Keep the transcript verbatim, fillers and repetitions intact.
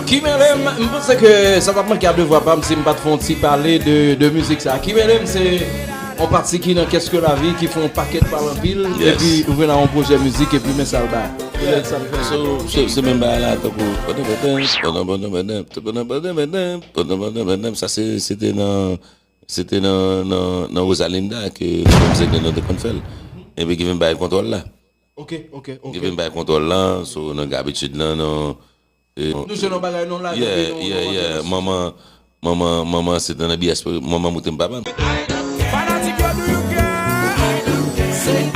Ki mele m, m panse ke sa t ap manke a devwa pa m si m pa t fè yon ti pale de, de mizik sa. Ki mele m se yon pati ki nan kès ke lavi, ki fè yon pakèt pale anpil, Yes. epi ou vin nan yon pwojè mizik, epi men sa l bay. Ki mele sa l fè. So, so, se menm bagay la, tankou, pandan, pandan, pandan, pandan, pandan, pandan, pandan, pandan, pandan, pandan, sa se, se te nan, se te nan, nan, nan Rosalinda ke nou menm se nou te konn fè l. Epi ki vin bay kontwòl la. Ok, ok, ok. Ki vin bay kontwòl la, so, nan gratitid lan, nan, e, Nou jwenn yon bagay non la. Yeah, yeah, yeah. Manman, manman, manman, se te nan B S, manman moute m papa m. Fanatik yo, do you care? Say